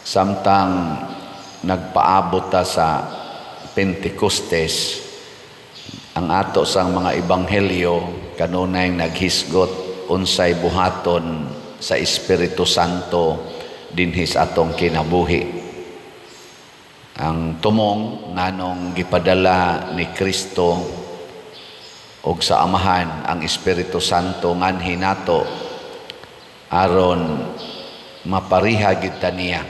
Samtang nagpaabot ta sa Pentecostes, ang ato sang mga ebanghelyo kanunay naghisgot unsay buhaton sa Espiritu Santo dinhi sa atong kinabuhi. Ang tumong nganong gipadala ni Kristo og sa Amahan ang Espiritu Santo nganhi nato aron mapariha gid ta niya.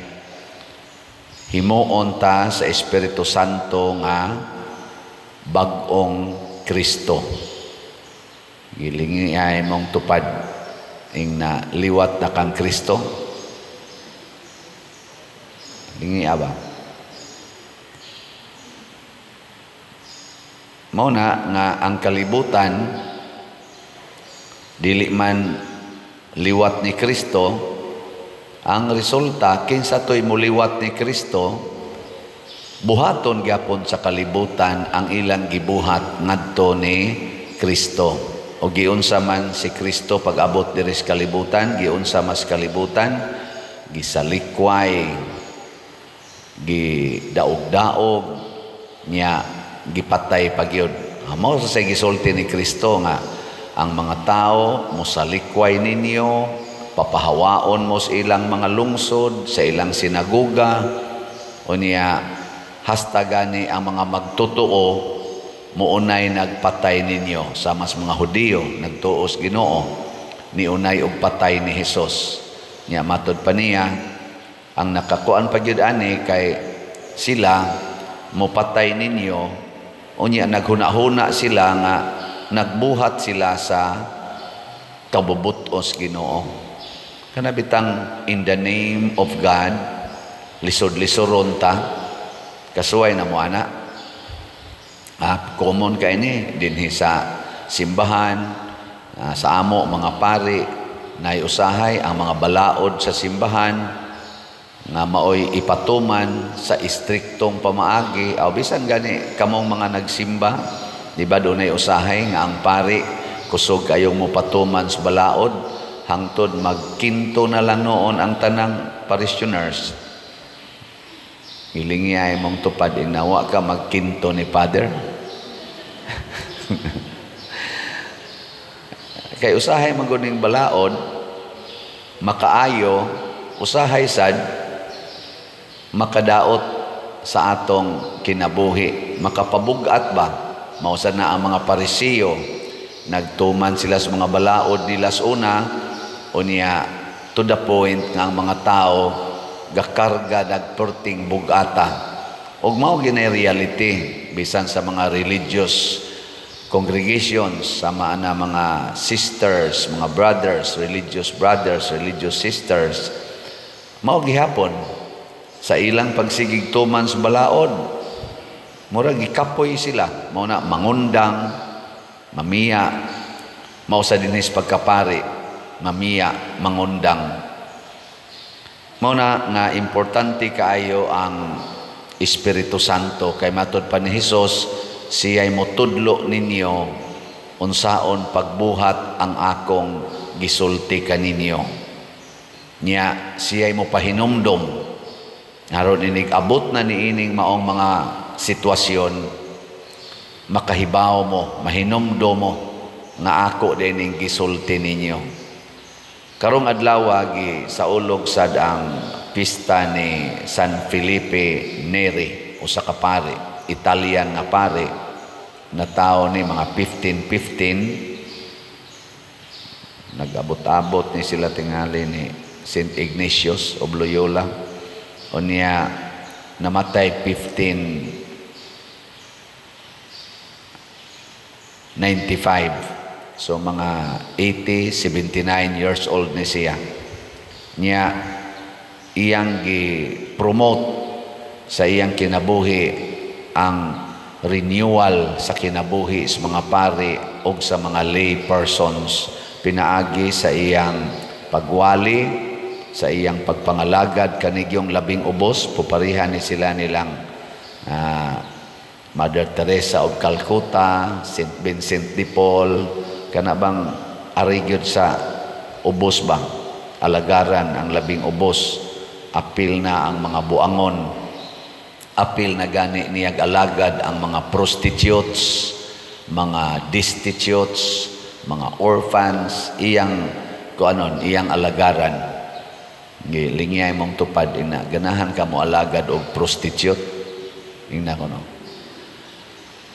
Himuon ta sa Espiritu Santo nga bag-ong Kristo. Gilingi ay mong tupad ing na liwat na kang Kristo. Lingi aba. Mao na nga ang kalibutan dili man liwat ni Kristo. Ang resulta, kinsa to'y muliwat ni Kristo, buhaton gyapon sa kalibutan ang ilang gibuhat ngadto ni Kristo. O giunsa man si Kristo pag-abot diri sa kalibutan, giunsa mas kalibutan, gisalikway, gidaog-daog, nya gipatay pagyud. Mao sa gisulti ni Kristo nga ang mga tao mosalikway ninyo, papahawaon mo sa ilang mga lungsod, sa ilang sinagoga, o niya hasta gani ang mga magtotoo muunay nagpatay ninyo. Sa mas mga Hudiyo nagtuos Ginoo, niunay og patay ni Hesus. Nya matod pa niya ang nakakuan pa gyud ani kay sila mopatay ninyo, unya naghuna-huna sila nga nagbuhat sila sa kabubutos Ginoo. Kana bitang in the name of God, lisod-lisoron ta, kasuway na mo ana. Common kay ni dinhi sa simbahan, sa amo mga pari, nay usahay ang mga balaod sa simbahan nga maoy ipatuman sa istriktong pamaagi. O bisan gani kamong mga nagsimba, di ba dunay usahay nga ang pari kusog kayong mopatuman sa balaod hangtod magkinto na lang noon ang tanang parishioners. Hilingi ay mong tupad, inawa ka magkinto ni Father. Kay usahay maguning balaod, makaayo, usahay sad, makadaot sa atong kinabuhi. Makapabugat ba? Mausa na ang mga Parisiyo, nagtuman sila sa mga balaod nila sa una, unya to the point nga ang mga tao gakarga nagperting bugata. Og mao ginay reality bisan sa mga religious congregations, sama na mga sisters, mga brothers, religious brothers, religious sisters, mao gihapon sa ilang pagsigig tuman sa balaod, mura gikapoy sila, mao na mangundang, mamiya, mao sa dinhis pagkapari, mamiya, mangundang. Mao na nga importante kaayo ang Espiritu Santo kay matod pa ni Hesus, siya'y motudlo ninyo unsaon pagbuhat ang akong gisulti kaninyo. Nya siya'y mopahinumdom aron inig abot na niining maong mga sitwasyon, makahibaw mo, mahinumdom mo nga ako dining gisulti ninyo. Karong adlaw gi saulog sad ang pista ni San Felipe Neri, usa ka pare, Italian nga pare, na tao ni mga 1515. Nag-abot-abot ni sila tingali ni Saint Ignatius of Loyola. Unya namatay 1595. So mga 80, 79 years old ni siya. Niya iyang gi-promote sa iyang kinabuhi ang renewal sa kinabuhi sa mga pari o sa mga lay persons, pinaagi sa iyang pagwali, sa iyang pagpangalagad kanigyong labing ubos. Puparihan ni sila nilang Mother Teresa of Calcutta, Saint Vincent de Paul, kana bang arigyod sa ubos ba, alagaran ang labing ubos. Apil na ang mga buangon. Apil na gani niyag alagad ang mga prostitutes, mga destitutes, mga orphans, iyang kuanon, iyang alagaran. Lingyay mong tupad ina, ganahan ka mo alagad og prostitute. Ingna ko, no.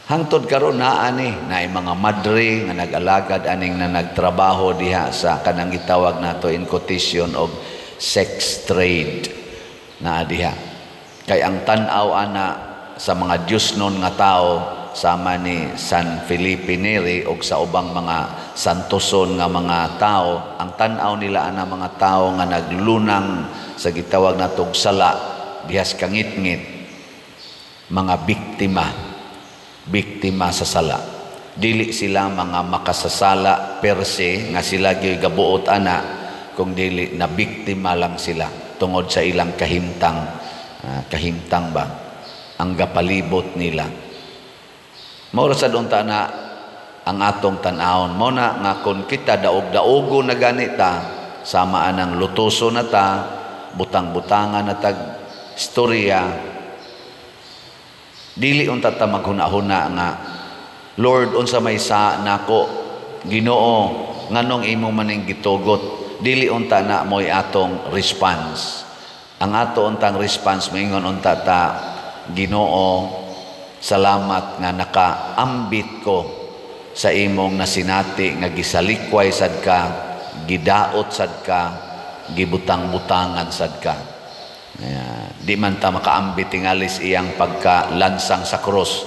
Hangtod karon naa ni naay mga madre nga nag-alagad aning na nagtrabaho diha sa kanang gitawag nato in quotation og sex trade, naa diha. Kay ang tan-aw ana sa mga Diyosnon nga tao, sama ni San Felipe Neri og sa ubang mga santoson nga mga tao, ang tan-aw nila ana mga tao nga naglunang sa gitawag natog sala dihas kangitngit, mga biktima, biktima sa sala. Dili sila mga makasasala per se nga sila gyud gabuot ana, kung dili na biktima lang sila tungod sa ilang kahimtang, kahimtang ba ang gapalibot nila. Mao ra sad unta na ang atong tan-awon. Mao na nga kon kita daog-daogo na ganita, sama anang lutoso na ta, butang-butangan na tag istorya, dili unta ta maghuna-huna nga, "Lord, unsa may sa nako? Ginoo, nganong imo maning gitugot?" Dili unta na mo'y atong response. Ang ato untang response, moingon unta ta, "Ginoo, salamat nga nakaambit ko sa imong nasinati nga gisalikway sad ka, gidaot sad ka, gibutang-butangan sad ka." Kaya, di man ta makaambit tingalis iyang pagkalansang sa krus.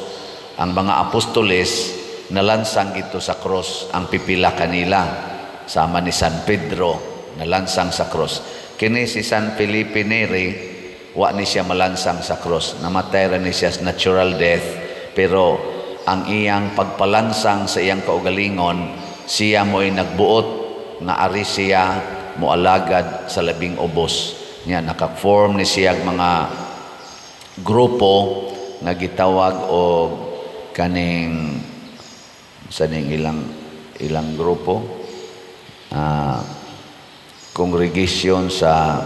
Ang mga apostoles nalansang gito sa krus ang pipila kanila, sama ni San Pedro, nalansang sa krus. Kini si San Felipe Neri, wa ni siya malansang sa krus. Namatay ra ni siya sa natural death, pero ang iyang pagpalansang sa iyang kaugalingon, siya mo'y nagbuot nga ari siya moalagad sa labing ubos. Nya naka-form ni siya mga grupo nga gitawag og kaning sa ning ilang ilang grupo, congregation sa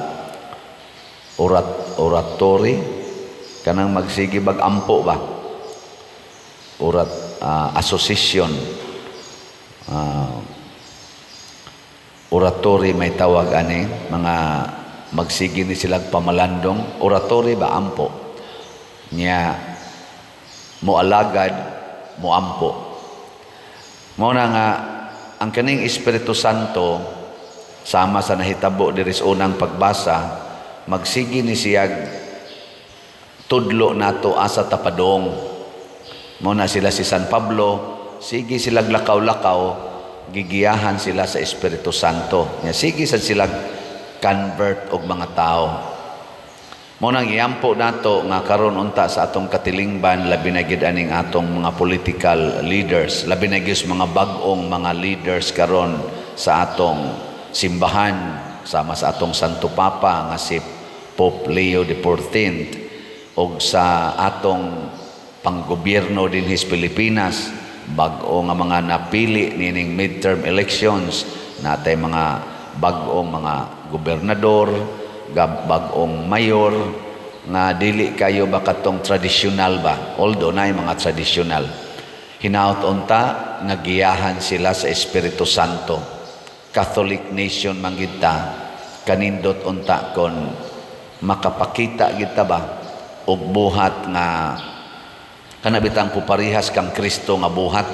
oratory, kanang magsige bag ampo ba, orat association, oratory may tawag ani, mga magsige ni silang pamalandong, oratory ba, ampo niya, moalagad, moampo. Mao na nga ang kaning Espiritu Santo, sama sa nahitabo diri sa unang pagbasa, magsige ni siyag tudlo nato asa tapadong. Mao na sila si San Pablo, sige silag lakaw-lakaw, gigiyahan sila sa Espiritu Santo. Nya sige sad sila convert og mga tao. Mao nang iampo nato nga karon unta sa atong katilingban, labi na gid aning atong mga political leaders, labi na gyud mga bag-ong mga leaders karon sa atong simbahan, sama sa atong Santo Papa nga si Pope Leo XIV, og sa atong panggobyerno dinhi sa Pilipinas, bag-o nga mga napili nining midterm elections, natay mga bag-ong mga gobernador, bag-ong mayor nga dili kayo ba katong tradisyonal ba, although naay mga tradisyonal. Hinaot unta nga giyahan sila sa Espiritu Santo. Catholic nation man gid ta, kanindot unta kon makapakita gid ta ba og buhat nga kana bitang puparihas kang Kristo nga buhat.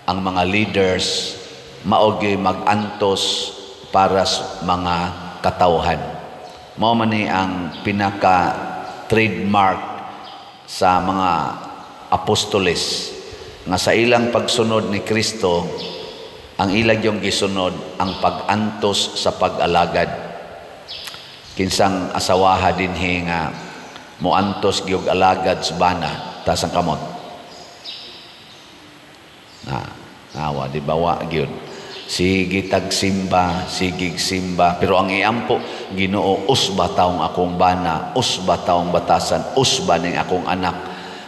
Ang mga leaders mao gyud mag-antos para sa mga katawhan. Mao man ni ang pinaka trademark sa mga apostoles nga sa ilang pagsunod ni Kristo, ang ilang yung gisunod ang pag-antos sa pag-alagad. Kinsang asawaha dinhi nga moantos gyud alagad sa bana? Taas ang kamot. Na awa di ba, wa gyud. Sige tag simba, sige simba, pero ang iampo, "Ginoo, usba taong akong bana, usba taong batasan, usba ning akong anak."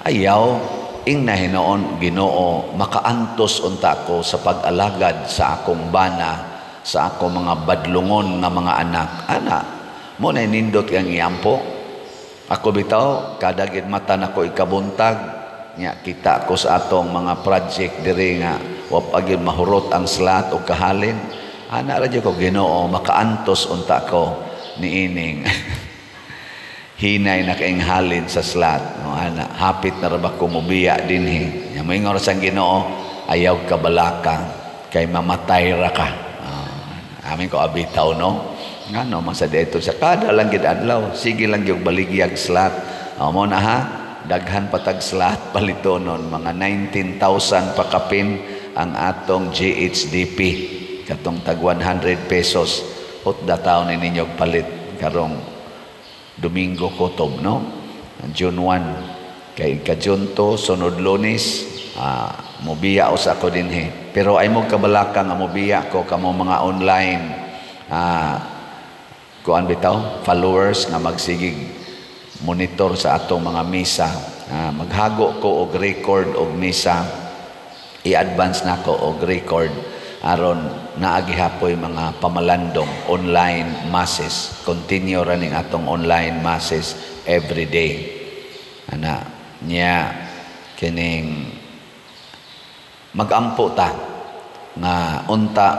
Ayaw, ingna hinoon, "Ginoo, makaantos unta ko sa pag-alagad sa akong bana, sa akong mga badlungon nga mga anak." Ana, Mo na nindot kang iampo. Ako bitaw, kada gid mata nako ikabuntag nya, kita ko sa atong mga project diri nga wa pa gyud mahurot ang slat o kahalin. Ana ra ko, "Ginoo, makaantos unta ko niining hinay na kaing halin sa slat." No, ana, hapit na ra ba ko mobiya dinhi? Nya moingon ra sang Ginoo, "Ayaw kabalaka kay mamatay ra ka." Amin ko abitaw, no? Ngano man sa dito sa kada lang gid adlaw, sige lang gyud baligyag slat. Oh, mo na ha, daghan patag slat palitonon, mga 19,000 pa kapin ang atong GHDP, katong tag 100 pesos. Hutda taon ni ninyo palit karong Domingo kutob, no, June 1, kay ka June 2, sunod Lunes, mobiya usa ko dinhi. Pero ay mo kabalaka nga mobiya ko, kamo mga online kuan bitaw, followers nga magsigig monitor sa atong mga misa, maghago ko og record og misa. I-advance nako og record aron naa gihapoy mga pamalandong online masses. Continue running atong online masses every day. Ana nya, kining magampo ta nga unta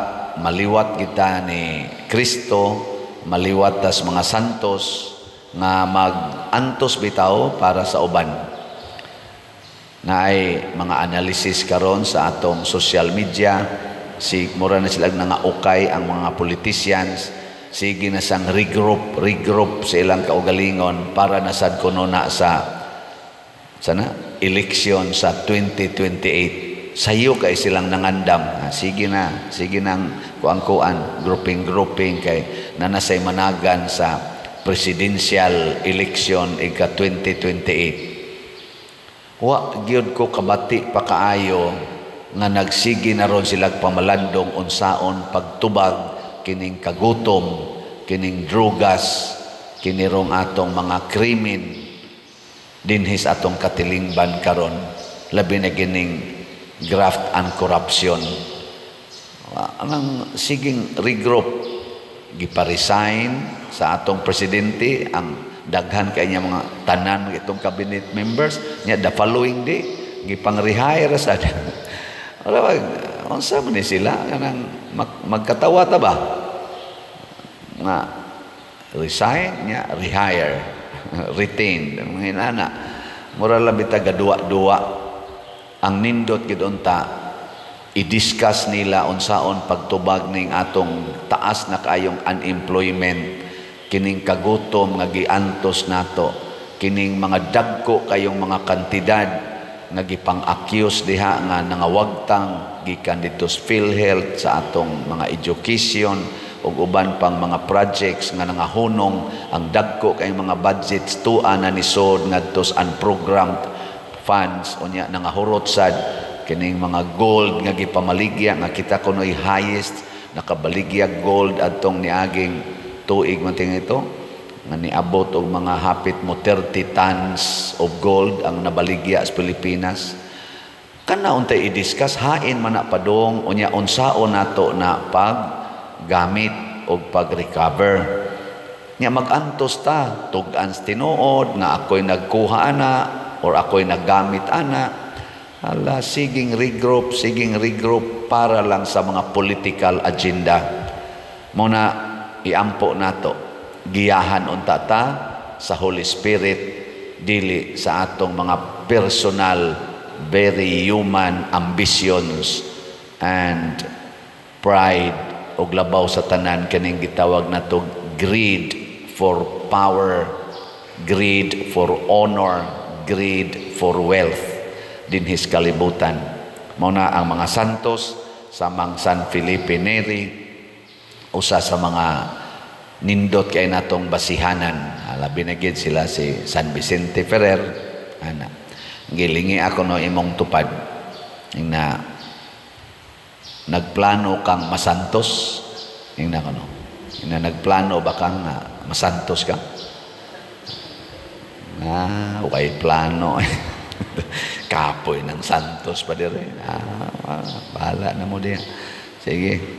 maliwat kita ni Kristo, maliwat tas mga santos nga mag-antos bitaw para sa uban. Naay mga analysis karon sa atong social media, si mura na sila nga ukay ang mga politicians, sige na sang regroup regroup sa ilang kaugalingon para na sad kuno na sa sana election sa 2028. Sayo kay silang nangandam. Ah, sige na, sige nang kuan-kuan, grouping grouping kay nanasay managan sa presidential election ika 2028. Wa gyud ko kabati pa kaayo nga nagsige na ron sila pamalandong unsaon pagtubag kining kagutom, kining drugas, kinirong atong mga krimen dinhi sa atong katilingban karon, labi na kining graft and corruption. Anang siging regroup, gipa-resign sa atong presidente ang daghan kay niya mga tanan itong cabinet members niya. The following day, gipang rehire sa. Wala, unsa man ni sila kanang magkatawa ta ba nga resign niya, rehire, retain, mga inana. Mura labi ta gaduwa-duwa. Ang nindot gid unta i-discuss nila unsaon pagtubag ning atong taas na kaayong unemployment, kining kagutom nga giantos nato, kining mga dagko kayong mga kantidad nga gipang-accuse diha nga nangawagtang gikan dito sa PhilHealth, sa atong mga education ug uban pang mga projects nga nangahunong ang dagko kay mga budgets tua na nisod ngadto sa unprogrammed funds. Unya nangahurot sad kining mga gold nga gipamaligya nga kita kunoy highest nakabaligya gold adtong niaging tuig man ito nga niabot og mga hapit mo 30 tons of gold ang nabaligya sa Pilipinas. Kana untay i-discuss, hain man na padong. Unya unsaon nato na pag gamit og pag-recover nya? Magantos ta tug-an sa tinuod nga ako'y nagkuha ana or ako'y naggamit ana. Ala, siging regroup, siging regroup para lang sa mga political agenda. Mo na iampo nato, giyahan unta ta sa Holy Spirit, dili sa atong mga personal, very human ambitions and pride, ug labaw sa tanan kaning gitawag nato greed for power, greed for honor, greed for wealth dinhi sa kalibutan. Mao na ang mga santos samang San Felipe Neri, usa sa mga nindot kay natong basihanan. Labi na gid sila si San Vicente Ferrer. Ana, gilingi ako no imong tupad na nagplano kang masantos. Ingna ko no, na nagplano ba kang na masantos ka? Ah, okay, plano. Kapoy ng santos pa dire. Ah, bahala na mo diya. Sige.